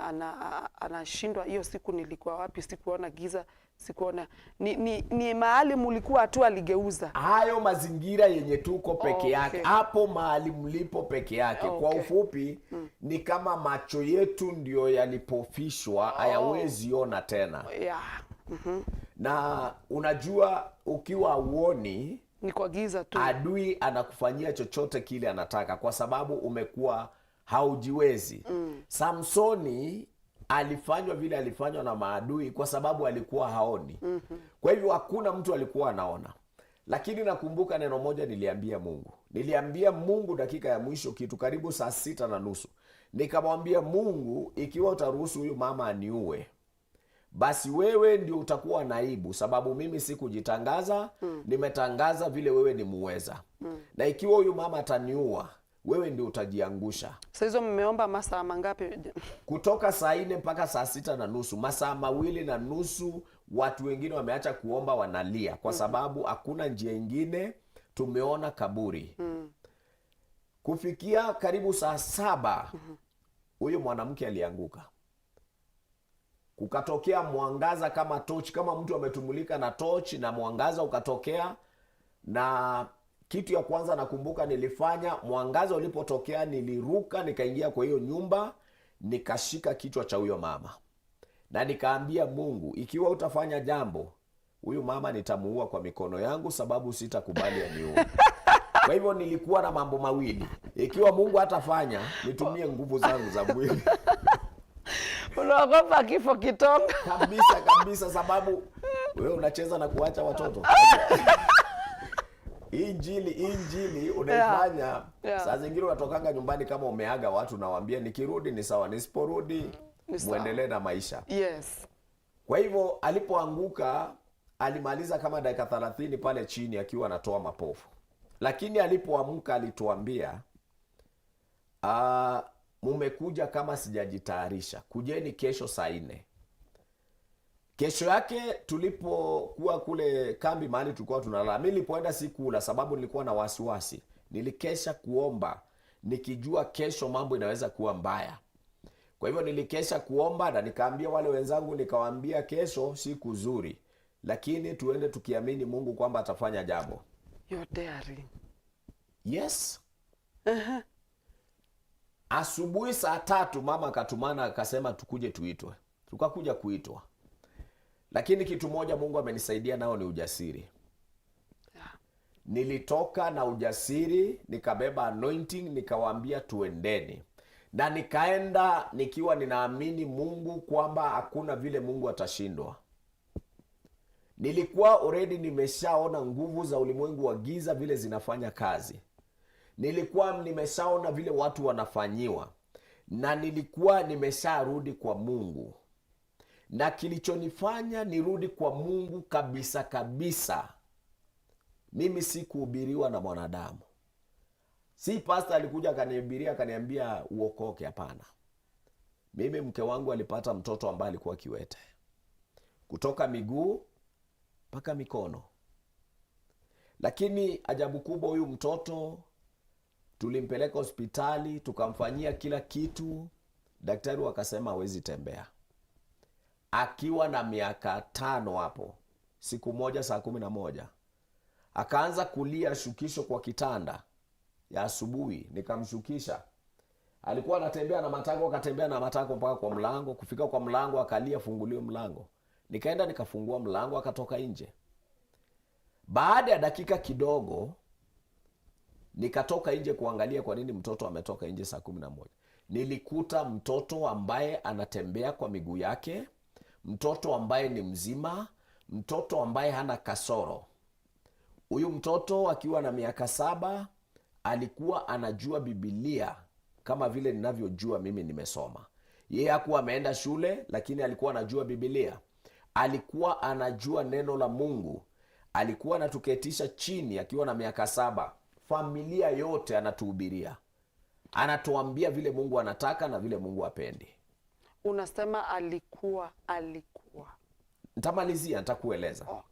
anashindwa, hiyo siku nilikuwa wapi? Sikuona giza, sikuona ni mahali mulikuwa tu aligeuza. Hayo mazingira yenye tuko peke yake, hapo mahali mlipo peke yake. Kwa ufupi ni kama macho yetu ndio yalipofishwa, hayawezi ona tena. Na unajua ukiwa uoni ni kwa giza tu, adui anakufanyia chochote kile anataka, kwa sababu umekuwa haujiwezi. Samsoni alifanywa vile alifanywa na maadui kwa sababu alikuwa haoni. Kwa hivyo hakuna mtu alikuwa anaona. Lakini nakumbuka neno moja niliambia Mungu. Niliambia Mungu dakika ya mwisho kitu karibu saa 6:30. Nikamwambia Mungu, ikiwa utaruhusu huyu mama aniue, basi wewe ndio utakuwa naibu, sababu mimi sikujitangaza, nimetangaza vile wewe ni muweza. Na ikiwa huyu mama ataniua, wewe ndio utajiangusha. Sasa hizo mmeomba masaa mangapi? Kutoka saa 4 mpaka saa 6:30, masaa 2.5. Watu wengine wameacha kuomba, wanalia kwa sababu hakuna njia ingine, tumeona kaburi. Kufikia karibu saa 7 huyu mwanamke alianguka. Kukatokea mwangaza kama tochi, kama mtu ametumulika na tochi, na mwangaza ukatokea. Na kitu ya kwanza nakumbuka nilifanya, mwangaza ulipotokea niliruka nikaingia kwa hiyo nyumba, nikashika kichwa cha huyo mama na nikaambia Mungu, ikiwa utafanya jambo, huyu mama nitamuua kwa mikono yangu, sababu sitakubali aniue. Kwa hivyo nilikuwa na mambo mawili, ikiwa Mungu hatafanya, nitumie nguvu zangu za mwili. Unaogopa kifo Kitonga? Kabisa kabisa, sababu wewe unacheza na kuacha watoto. Injili unaifanya. Saa zingine unatokanga nyumbani kama umeaga watu, nawaambia nikirudi ni sawa, nisiporudi muendelee na maisha. Kwa hivyo alipoanguka alimaliza kama dakika 30 pale chini akiwa anatoa mapofu. Lakini alipoamka alituambia, mumekuja kama sijajitayarisha, kujeni kesho saa 4. Kesho yake tulipokuwa kule kambi mahali tulikuwa tunalala, mimi nilipoenda sikula sababu nilikuwa na wasiwasi. Nilikesha kuomba nikijua kesho mambo inaweza kuwa mbaya. Kwa hivyo nilikesha kuomba na nikaambia wale wenzangu, nikawaambia kesho siku nzuri, lakini tuende tukiamini Mungu kwamba atafanya jambo. You're daring. Yes. Asubuhi saa 3 mama akatumana akasema tukuje tuitwe. Tukakuja kuitwa. Lakini kitu moja Mungu amenisaidia nao ni ujasiri. Nilitoka na ujasiri, nikabeba anointing, nikawaambia tuendeni. Na nikaenda nikiwa ninaamini Mungu kwamba hakuna vile Mungu atashindwa. Nilikuwa already nimeshaona nguvu za ulimwengu wa giza vile zinafanya kazi. Nilikuwa nimeshaona vile watu wanafanyiwa. Na nilikuwa nimesharudi kwa Mungu. Na kilichonifanya nirudi kwa Mungu kabisa kabisa Mimi sikuhubiriwa na mwanadamu, si pasta alikuja akanihubiria akaniambia uokoke. Hapana, mimi mke wangu alipata mtoto ambaye alikuwa kiwete kutoka miguu mpaka mikono, lakini ajabu kubwa, huyu mtoto tulimpeleka hospitali tukamfanyia kila kitu, daktari wakasema hawezi tembea. Akiwa na miaka 5 hapo, siku moja saa 11 akaanza kulia shukisho kwa kitanda ya asubuhi, nikamshukisha. Alikuwa anatembea na matako, akatembea na matako mpaka kwa mlango. Kufika kwa mlango akalia, funguliwe mlango. Nikaenda nikafungua mlango, akatoka nje. Baada ya dakika kidogo nikatoka nje kuangalia kwa nini mtoto ametoka nje saa 11. Nilikuta mtoto ambaye anatembea kwa miguu yake, mtoto ambaye ni mzima, mtoto ambaye hana kasoro. Huyu mtoto akiwa na miaka 7 alikuwa anajua Biblia kama vile ninavyojua mimi nimesoma. Yeye hakuwa ameenda shule, lakini alikuwa anajua Biblia. Alikuwa anajua neno la Mungu. Alikuwa anatuketisha chini akiwa na miaka 7. Familia yote anatuhubiria. Anatuambia vile Mungu anataka na vile Mungu hapendi. Unasema alikuwa. Nitamalizia, nitakueleza. Okay.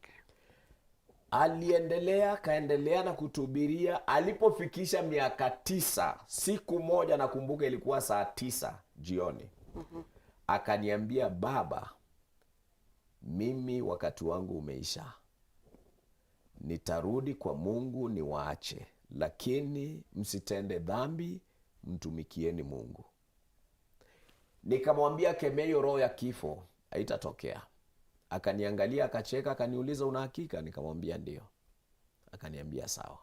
Aliendelea, kaendelea na kutuhubiria. Alipofikisha miaka 9, siku moja nakumbuka ilikuwa saa 9 jioni. Akaniambia, baba, mimi wakati wangu umeisha. Nitarudi kwa Mungu niwaache, lakini msitende dhambi, mtumikieni Mungu. Nikamwambia, kemea hiyo roho ya kifo, haitatokea. Akaniangalia, akacheka, akaniuliza una hakika? Nikamwambia ndio. Akaniambia sawa.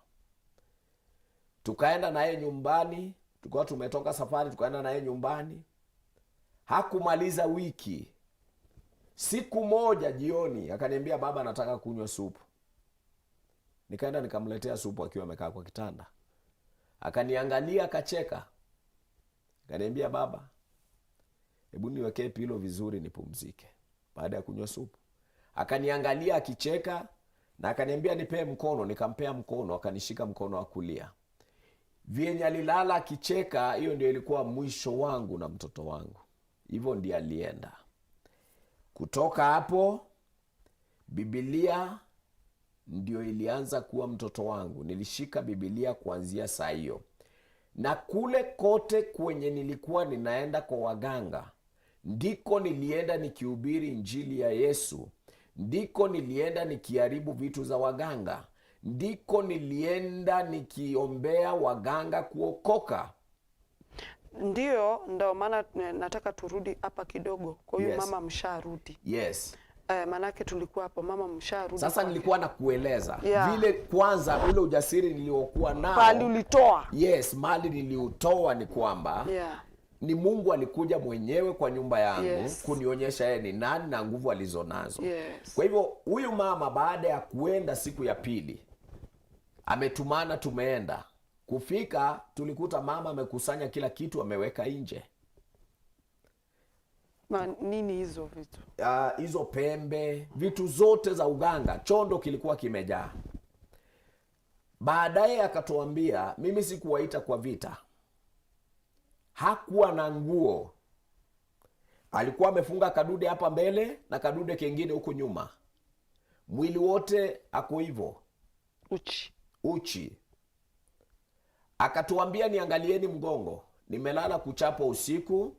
Tukaenda naye nyumbani, tulikuwa tumetoka safari, tukaenda naye nyumbani. Hakumaliza wiki. Siku moja jioni akaniambia, baba nataka kunywa supu. Nikaenda nikamletea supu akiwa amekaa kwa kitanda. Akaniangalia akacheka. Akaniambia, baba, hebu niwekee pilo vizuri nipumzike baada ya kunywa supu. Akaniangalia akicheka na akaniambia nipee mkono. Nikampea mkono, akanishika mkono wa kulia. Vyenye alilala akicheka, hiyo ndio ilikuwa mwisho wangu na mtoto wangu. Hivyo ndiye alienda. Kutoka hapo Biblia ndio ilianza kuwa mtoto wangu. Nilishika Biblia kuanzia saa hiyo. Na kule kote kwenye nilikuwa ninaenda kwa waganga, ndiko nilienda nikihubiri injili ya Yesu, ndiko nilienda nikiharibu vitu za waganga, ndiko nilienda nikiombea waganga kuokoka. Ndio, ndio maana nataka turudi hapa kidogo. Kwa hiyo mama msharudi. Yes. Manake tulikuwa hapo, mama msharudi. Sasa nilikuwa nakueleza vile kwanza ule ujasiri niliokuwa nao. Pali ulitoa. Yes, mali niliutoa ni kwamba ni Mungu alikuja mwenyewe kwa nyumba yangu kunionyesha yeye ni nani na nguvu alizonazo. Kwa hivyo huyu mama baada ya kuenda siku ya pili ametumana, tumeenda. Kufika tulikuta mama amekusanya kila kitu ameweka nje. Na nini hizo vitu? Hizo pembe, vitu zote za uganga, chondo kilikuwa kimejaa. Baadaye akatuambia, mimi sikuwaita kwa vita. Hakuwa na nguo. Alikuwa amefunga kadude hapa mbele na kadude kengine huku nyuma. Mwili wote ako hivyo. Uchi. Uchi. Akatuambia niangalieni mgongo. Nimelala kuchapa usiku.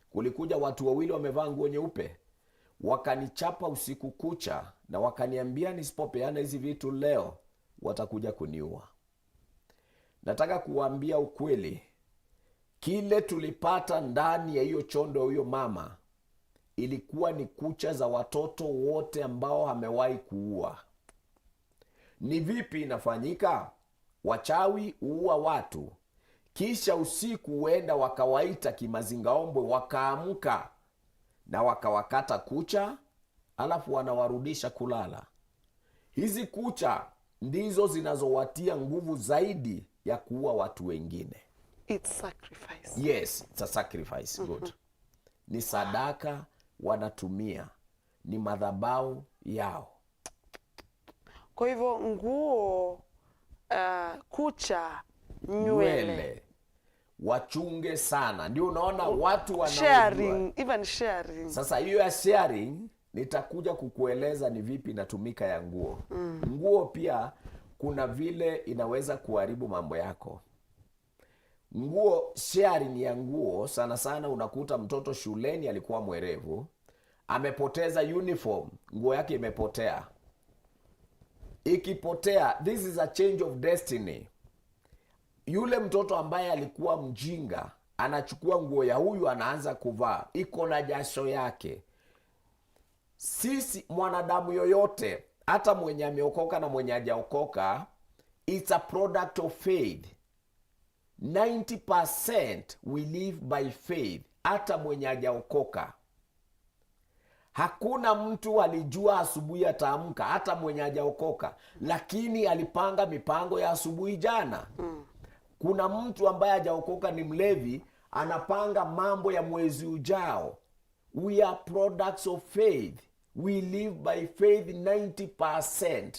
Kulikuja watu wawili wamevaa nguo nyeupe. Wakanichapa usiku kucha na wakaniambia nisipopeana hizi vitu leo watakuja kuniua. Nataka kuwaambia ukweli. Kile tulipata ndani ya hiyo chondo ya huyo mama ilikuwa ni kucha za watoto wote ambao amewahi kuua. Ni vipi inafanyika? Wachawi huua watu, kisha usiku huenda wakawaita kimazingaombwe, wakaamka na wakawakata kucha, alafu wanawarudisha kulala. Hizi kucha ndizo zinazowatia nguvu zaidi ya kuua watu wengine. It's sacrifice. Yes, it's a sacrifice. Good. Ni sadaka wanatumia, ni madhabahu yao. Kwa hivyo nguo, kucha, nywele, Nywele wachunge sana. Ndio unaona watu wanaojua. Sharing, even sharing. Sasa hiyo ya sharing nitakuja kukueleza ni vipi inatumika ya nguo. Nguo pia kuna vile inaweza kuharibu mambo yako. Nguo, sharing ya nguo sana sana unakuta mtoto shuleni alikuwa mwerevu, amepoteza uniform, nguo yake imepotea. Ikipotea, this is a change of destiny. Yule mtoto ambaye alikuwa mjinga anachukua nguo ya huyu, anaanza kuvaa, iko na jasho yake. Sisi mwanadamu yoyote, hata mwenye ameokoka na mwenye hajaokoka, it's a product of faith. 90% we live by faith. Hata mwenye hajaokoka, hakuna mtu alijua asubuhi ataamka, hata mwenye hajaokoka, lakini alipanga mipango ya asubuhi jana. Kuna mtu ambaye hajaokoka ni mlevi, anapanga mambo ya mwezi ujao. We are products of faith, we live by faith 90%.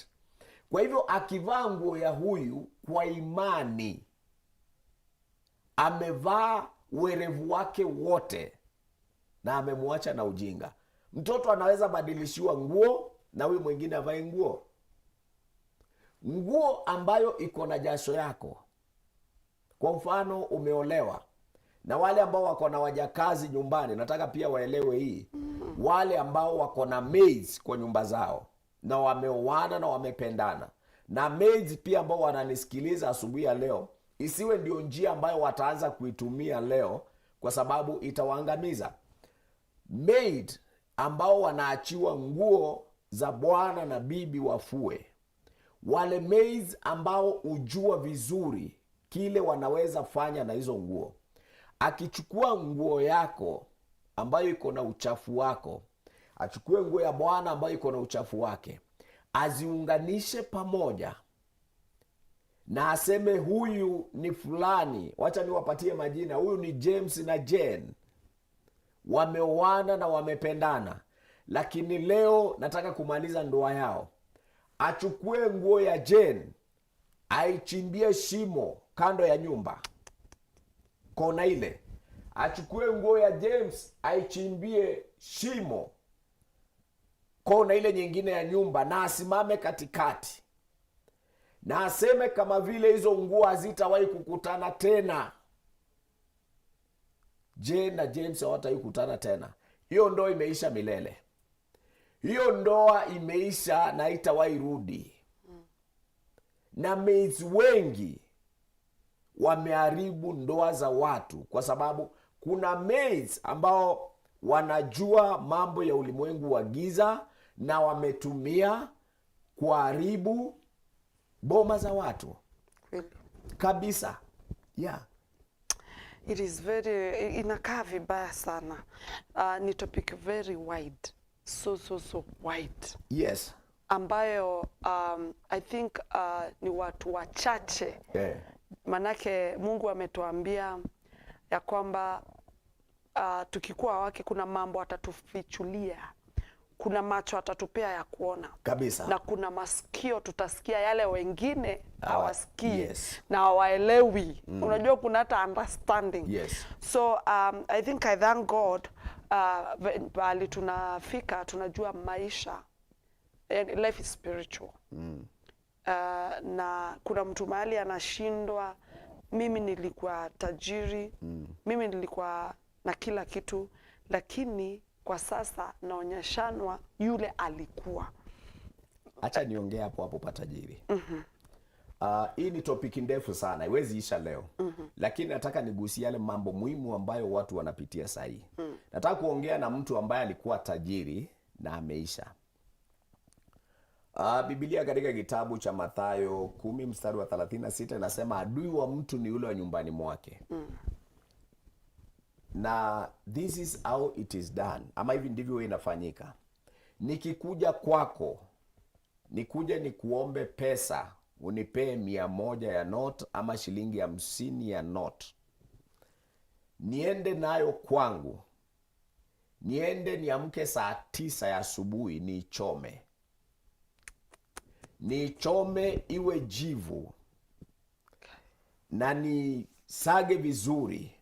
Kwa hivyo akivaa nguo ya huyu kwa imani, amevaa werevu wake wote na amemwacha na ujinga. Mtoto anaweza badilishiwa nguo na huyu mwingine avae nguo, nguo ambayo iko na jasho yako. Kwa mfano, umeolewa, na wale ambao wako na wajakazi nyumbani, nataka pia waelewe hii. Wale ambao wako na maids kwa nyumba zao na wameoana na wamependana, na maids pia ambao wananisikiliza asubuhi ya leo, isiwe ndio njia ambayo wataanza kuitumia leo, kwa sababu itawaangamiza. Maid ambao wanaachiwa nguo za bwana na bibi wafue, wale maids ambao hujua vizuri kile wanaweza fanya na hizo nguo, akichukua nguo yako ambayo iko na uchafu wako, achukue nguo ya bwana ambayo iko na uchafu wake, aziunganishe pamoja na aseme huyu ni fulani, wacha niwapatie majina, huyu ni James na Jane, wameoana na wamependana, lakini leo nataka kumaliza ndoa yao. Achukue nguo ya Jane aichimbie shimo kando ya nyumba, kona ile. Achukue nguo ya James aichimbie shimo kona ile nyingine ya nyumba, na asimame katikati na aseme kama vile hizo nguo hazitawahi kukutana tena. Jane na James hawatawahi kukutana tena. Hiyo ndoa imeisha milele, hiyo ndoa imeisha na haitawahi rudi. Na maids wengi wameharibu ndoa za watu, kwa sababu kuna maids ambao wanajua mambo ya ulimwengu wa giza na wametumia kuharibu boma za watu Kweli. kabisa, yeah. It is very, inakaa vibaya sana. Ni topic very wide, so so so wide, ambayo I think ni watu wachache, manake Mungu ametuambia ya kwamba tukikuwa wake kuna mambo atatufichulia, kuna macho atatupea ya kuona na kuna masikio tutasikia yale wengine hawasikii na hawaelewi. Unajua kuna hata understanding. So I think I thank God pahali tunafika tunajua maisha, yani life is spiritual. Na kuna mtu mahali anashindwa, mimi nilikuwa tajiri, mimi nilikuwa na kila kitu, lakini kwa sasa naonyeshanwa yule alikuwa. Acha niongee hapo hapo patajiri. Hii ni topic ndefu sana, haiwezi isha leo. Lakini nataka nigusie yale mambo muhimu ambayo watu wanapitia sahii. Nataka kuongea na mtu ambaye alikuwa tajiri na ameisha. Biblia katika kitabu cha Mathayo 10 mstari wa 36 inasema adui wa mtu ni yule wa nyumbani mwake. Na this is how it is done, ama hivi ndivyo inafanyika. Nikikuja kwako, nikuje nikuombe pesa, unipee 100 ya note ama shilingi 50 ya note, niende nayo kwangu, niende niamke saa 9 ya asubuhi niichome. Nichome iwe jivu na nisage vizuri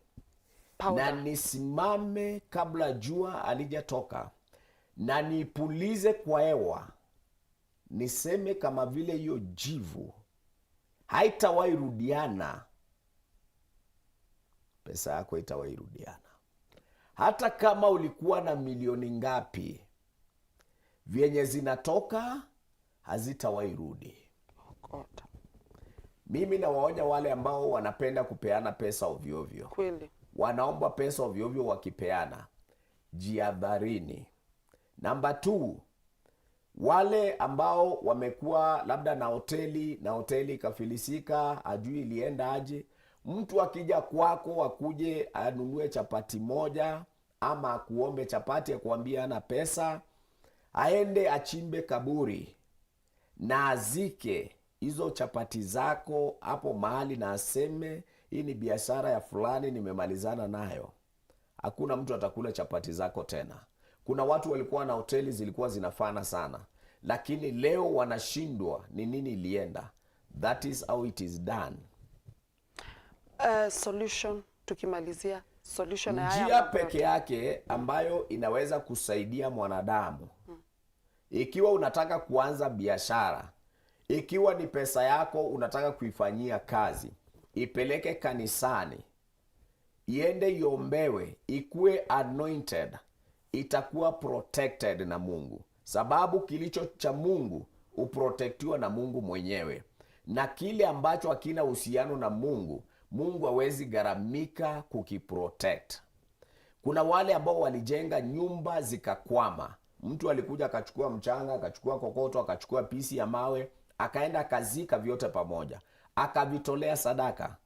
Powder. na nisimame kabla jua halijatoka na nipulize kwa hewa, niseme kama vile hiyo jivu haitawahi rudiana, pesa yako haitawahi rudiana. Hata kama ulikuwa na milioni ngapi, vyenye zinatoka hazitawahi rudi. Oh God. Mimi nawaonya wale ambao wanapenda kupeana pesa ovyoovyo, wanaomba pesa ovyoovyo wakipeana, jiadharini. Namba 2, wale ambao wamekuwa labda na hoteli na hoteli ikafilisika, ajui ilienda aje. Mtu akija kwako akuje anunue chapati moja ama akuombe chapati akuambie ana pesa, aende achimbe kaburi na azike hizo chapati zako hapo mahali na aseme hii ni biashara ya fulani, nimemalizana nayo. Hakuna mtu atakula chapati zako tena. Kuna watu walikuwa na hoteli zilikuwa zinafana sana, lakini leo wanashindwa ni nini ilienda. That is how it is done. Solution, tukimalizia solution ya haya Njia mambo peke yote. Yake ambayo inaweza kusaidia mwanadamu, ikiwa unataka kuanza biashara, ikiwa ni pesa yako unataka kuifanyia kazi, ipeleke kanisani, iende iombewe, ikuwe anointed, itakuwa protected na Mungu, sababu kilicho cha Mungu huprotectiwa na Mungu mwenyewe, na kile ambacho hakina uhusiano na Mungu, Mungu hawezi gharamika kukiprotect. Kuna wale ambao walijenga nyumba zikakwama. Mtu alikuja akachukua mchanga, akachukua kokoto, akachukua pisi ya mawe, akaenda akazika vyote pamoja, akavitolea sadaka,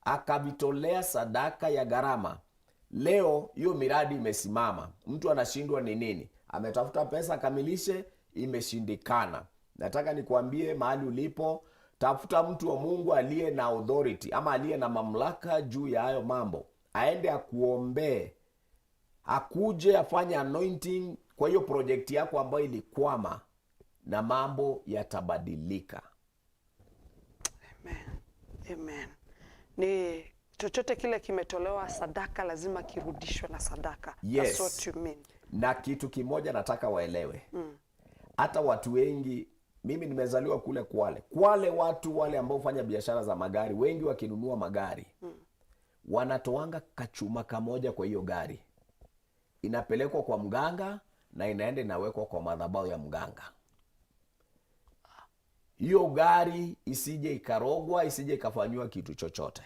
akavitolea sadaka ya gharama. Leo hiyo miradi imesimama, mtu anashindwa ni nini. Ametafuta pesa akamilishe, imeshindikana. Nataka nikuambie mahali ulipo, tafuta mtu wa Mungu aliye na authority ama aliye na mamlaka juu ya hayo mambo, aende akuombee, akuje afanye anointing kwa hiyo project yako ambayo ilikwama, na mambo yatabadilika. Amen. Amen. Ni chochote kile kimetolewa sadaka lazima kirudishwe na sadaka. Yes. That's what you mean. Na kitu kimoja nataka waelewe, hata watu wengi, mimi nimezaliwa kule Kwale. Kwale watu wale ambao hufanya biashara za magari, wengi wakinunua magari wanatoanga kachuma kamoja kwa hiyo gari, inapelekwa kwa mganga na inaenda inawekwa kwa madhabahu ya mganga. Hiyo gari isije ikarogwa, isije ikafanyiwa kitu chochote.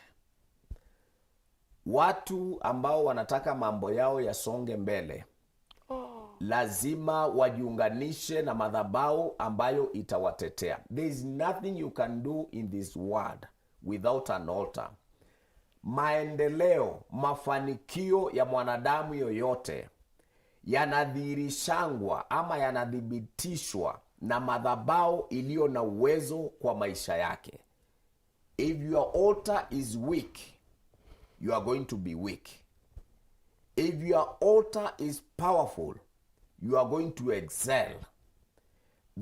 Watu ambao wanataka mambo yao yasonge mbele lazima wajiunganishe na madhabahu ambayo itawatetea. There is nothing you can do in this world without an altar. Maendeleo, mafanikio ya mwanadamu yoyote yanadhihirishangwa ama yanathibitishwa na madhabahu iliyo na uwezo kwa maisha yake. If your altar is weak, you are going to be weak. If your altar is powerful, you are going to excel.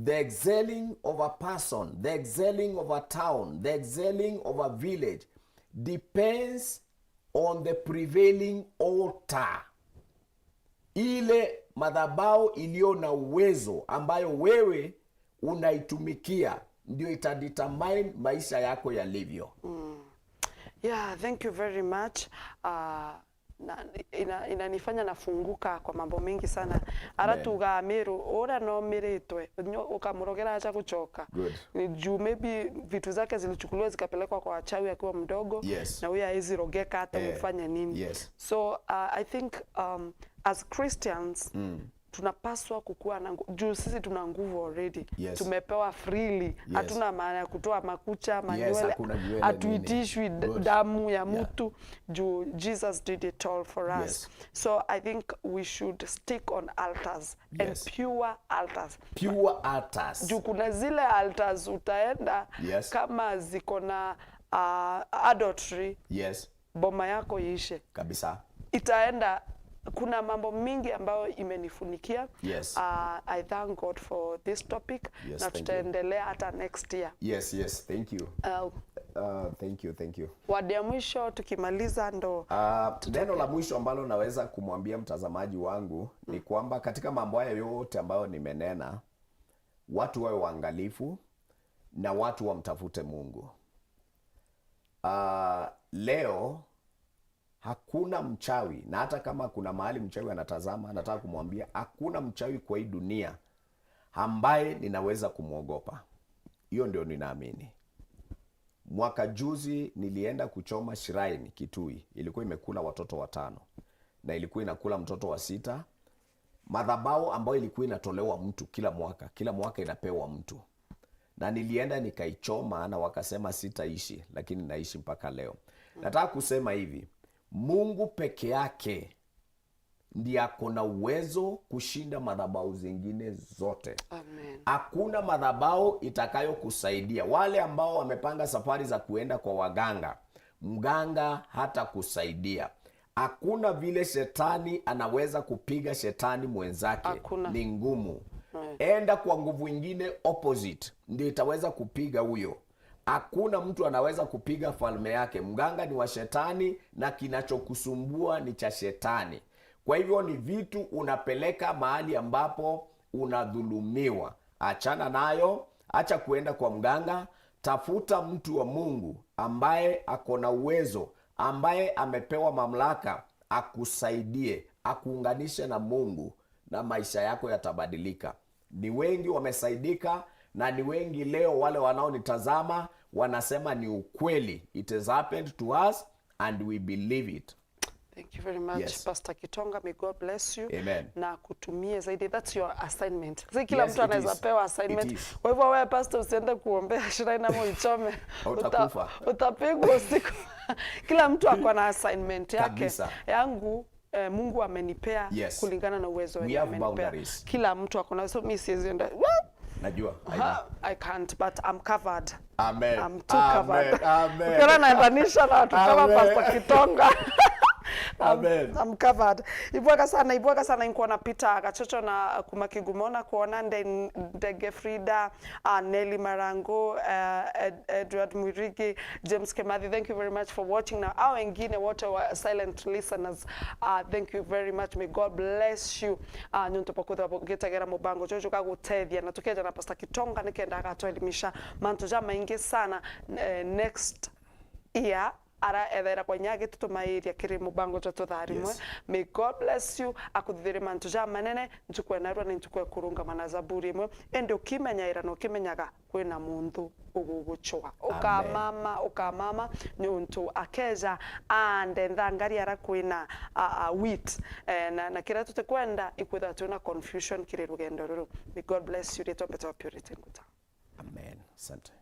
The excelling of a person, the excelling of a town, the excelling of a village depends on the prevailing altar. Ile madhabahu iliyo na uwezo ambayo wewe unaitumikia ndio itadetermine maisha yako yalivyo. Yeah, thank you very much. Na inanifanya nafunguka kwa mambo mengi sana aratuga Meru uria no miritwe ukamurogera acha kuchoka. Good. Ni juu maybe vitu zake zilichukuliwa zikapelekwa kwa wachawi akiwa mdogo na huyo hawezi rogeka hata ufanye nini. So I think as Christians tunapaswa kukuwa na juu sisi tuna nguvu already. Tumepewa freely. Hatuna maana ya kutoa makucha, manywele, Hakuna nywele, hatuitishwi nini. Good. Damu ya mtu juu Jesus did it all for us. So I think we should stick on altars and pure altars. Pure altars. Juu kuna zile altars utaenda kama ziko na adultery, boma yako iishe, Kabisa. Itaenda Kuna mambo mingi ambayo imenifunikia. I thank God for this topic. Yes, Na thank you. Tutaendelea hata next year. Yes, thank you. Thank you, thank you. Word ya mwisho tukimaliza ndo. Neno la mwisho ambalo naweza kumwambia mtazamaji wangu ni kwamba katika mambo haya yote ambayo nimenena, watu wawe waangalifu na watu wamtafute Mungu. Leo hakuna mchawi, na hata kama kuna mahali mchawi anatazama, nataka kumwambia hakuna mchawi kwa hii dunia ambaye ninaweza kumwogopa. Hiyo ndio ninaamini. Mwaka juzi nilienda kuchoma shrine Kitui, ilikuwa imekula watoto watano na ilikuwa inakula mtoto wa sita. Madhabahu ambayo ilikuwa inatolewa mtu kila mwaka, kila mwaka inapewa mtu, na nilienda nikaichoma na wakasema sitaishi, lakini naishi mpaka leo. Nataka kusema hivi, Mungu peke yake ndiye ako na uwezo kushinda madhabahu zingine zote. Amen. Hakuna madhabahu itakayokusaidia. Wale ambao wamepanga safari za kuenda kwa waganga, mganga hata kusaidia. Hakuna vile shetani anaweza kupiga shetani mwenzake. Hakuna. Ni ngumu. Enda kwa nguvu ingine opposite, ndio itaweza kupiga huyo. Hakuna mtu anaweza kupiga falme yake. Mganga ni wa shetani na kinachokusumbua ni cha shetani. Kwa hivyo ni vitu unapeleka mahali ambapo unadhulumiwa. Achana nayo, acha kuenda kwa mganga, tafuta mtu wa Mungu ambaye ako na uwezo, ambaye amepewa mamlaka, akusaidie, akuunganishe na Mungu na maisha yako yatabadilika. Ni wengi wamesaidika na ni wengi leo wale wanaonitazama wanasema ni ukweli. It has happened to us and we believe it. Thank you very much, Pastor Kitonga. May God bless you. Amen. Na kutumie zaidi. That's your assignment. Si kila Yes, mtu it anaweza is. pewa assignment. It is. Kwa hivyo wewe pastor usiende kuombea shrine ama uichome. Utakufa. Utapigwa usiku. Kila mtu ako na assignment yake. Kabisa. Yangu Mungu amenipea kulingana na uwezo We wenye have amenipea. boundaries. Kila mtu ako na, so mimi siwezi enda. Najua. I know. Ha, I can't, but I'm covered. Amen. I'm too Amen. covered. Amen. Ukiona naendanisha na watu kama Amen. Pastor Kitonga. Amen. I'm covered. Ibwaka sana, ibwaka sana inkuona Peter Gachocho na kumakigumona kuona Ndege Frida, Nelly Marango, Edward Mwirigi, James Kemathi. Thank you very much for watching. Na hao wengine wote wa silent listeners, thank you very much. May God bless you. Nyuntu pakwithira gitagera mubango jojo gagutethia na tukeja na Pastor Kitonga nikenda agatwelimisha mantu ja maingi sana next year ara ethera kwa nyage tutumairia kiri mubango jwa tutharimwe. May God bless you, akuthithire mantu ja manene ntukwe narua ni ntukwe kurungama na zaburi imwe indi ukimenya ira na ukimenyaga kwina muntu uguguchwa ukamama ukamama nyuntu akeja ande nthangari ara kwina wheat na kiria tutikwenda ikwithira twina confusion kiri rugendo ruru. May God bless you. Ritwa mbete wa Purity Nguta. Amen. Asante.